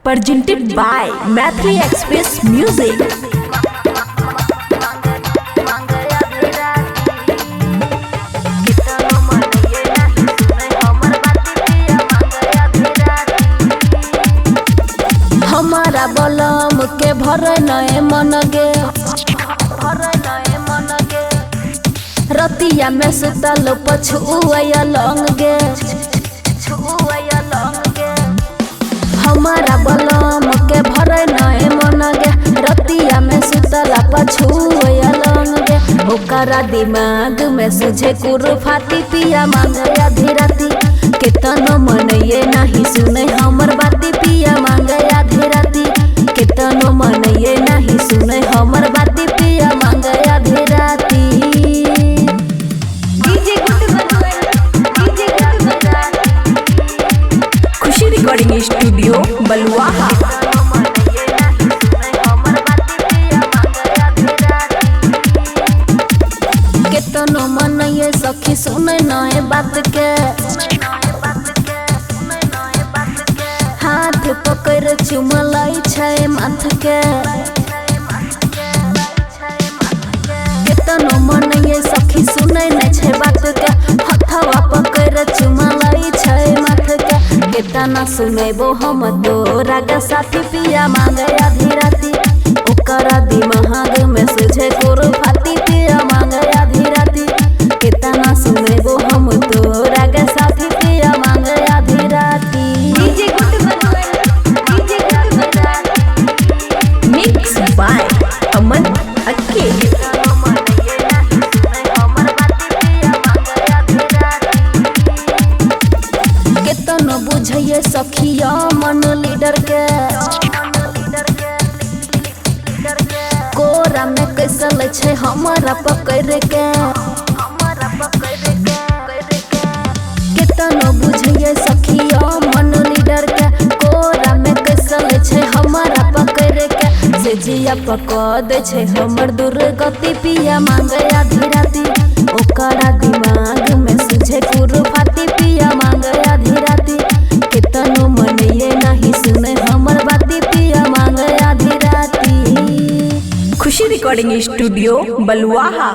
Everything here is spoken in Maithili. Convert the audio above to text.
Presented by Maithili Express Music. हमारा बलम के भर नए मन गे, रतिया में सुतल पछुआ लंग गे। हमारा बलम के भर नए मन गे, रतिया में सुतल पछुआ लंग गे। ओकरा दिमाग में सुझे कुरफाती, पिया मांगे आधी राती। केतनो मनइए नहीं सुने हमर बाती, पिया मांगे आधी राती। केतनो मनइए नहीं सुने हमर बाती, पिया मांगे आधी राती। Khushi recording studio Baluaha. केतनो मनइए सखी सुने नए बात के, हाथ पकड़ चुमलाई छै माथ के। केतनो मनइए सखी सुने नै छै बात के, हथवा पकड़ चुमलाई छै माथ के। केतना सुनेबो हम तोरा गे साथी, पिया मांगे आधी राती। ओकरा दिमाग में सुझे कुरफाती, पिया मांगे आधी राती। केतना सुनेबो हम तोरा गे साथी, पिया मांगे आधी राती। मिक्स बाय अमन अक्के। केतनो बुझैये सखिया मन लीडर के, कोरा में कैसल छै हमारा पकड़ के। केतनो बुझैये सखिया मन लीडर के, कोरा में कैसल छै हमारा पकड़ के। से जिया पकड़ दे छै हमर दुर्गति, पिया मांगे आधी राती। ओकरा दिमाग में सुझे कुरफाती, पिया मांगे आधी राती। केतनो मनइए नहीं सुने हमर बाती, पिया मांगे आधी राती। खुशी रिकॉर्डिंग स्टूडियो बलुआहा।